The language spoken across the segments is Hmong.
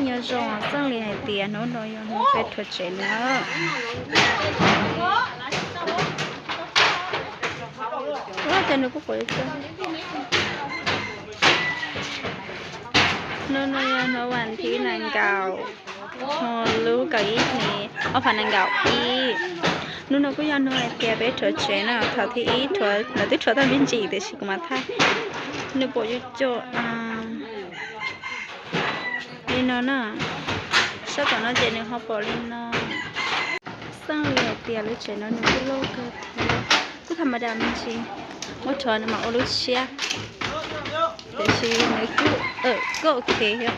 Nyob zoo, Xeej Lis hais tias hnub no yog hnub peb rhuav tsev na. Ua cas nws kuj pom, hnub no yog hnub vas thib nees nkaum, hmo lub kaum ib hli, ob phav nees nkaum ib. Hnub no kuj yog hnub hais tias peb rhuav tsev na, thaum thib ib rhuav, lawv twb rhuav tau me ntsis tiam sis kuv mam thaij. Nws pom cuj cuam li no na, sab tom no ces nws ho pom li no. Xeej Lis hais tias lub tsev no nws kuj loj kawg thiab, kuj tham ma das me ntsis, muab rhuav nws mam ua lub tshiab, tiam sis nws kuj, kuj ok thiab.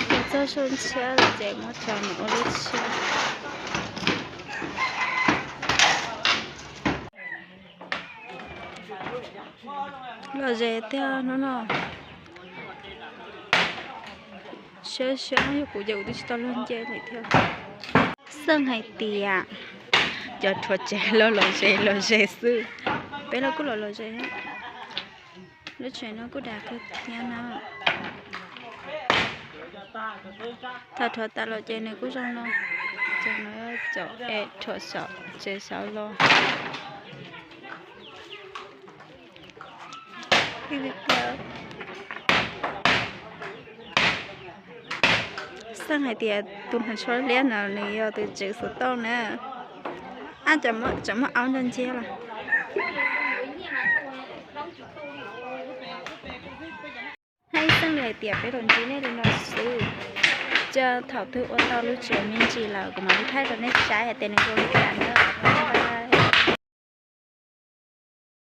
Mus txog xyoo tshiab lawm ces muab rhuav mus ua lub tshiab. Lom zem tiag hnub no. Siab siab, yog kuv ces kuv twb tsis tau luag nce li thiab. Xeej hais tias cov rhuav tsev los lom zem lom zem xwb, peb los kuj los lom zem. Lub tsev no kuj dav kawg thiab na. Thaum rhuav tas los ces nws kuj zoo no, ces no caum es rhuav saum tsev saud los. Xeej hais tias tus hnav tsho liab no nws yog tus tswv xov tooj na. Ab, tseem muaj aub nrog nciab los. Hais Xeej Lis hais tias peb los ntsib nej li no xwb, ces thaum twg ua tau lub tsev me ntsis lawm kuv mam li thaij rau nej saib hais tias nws zoo li cas na.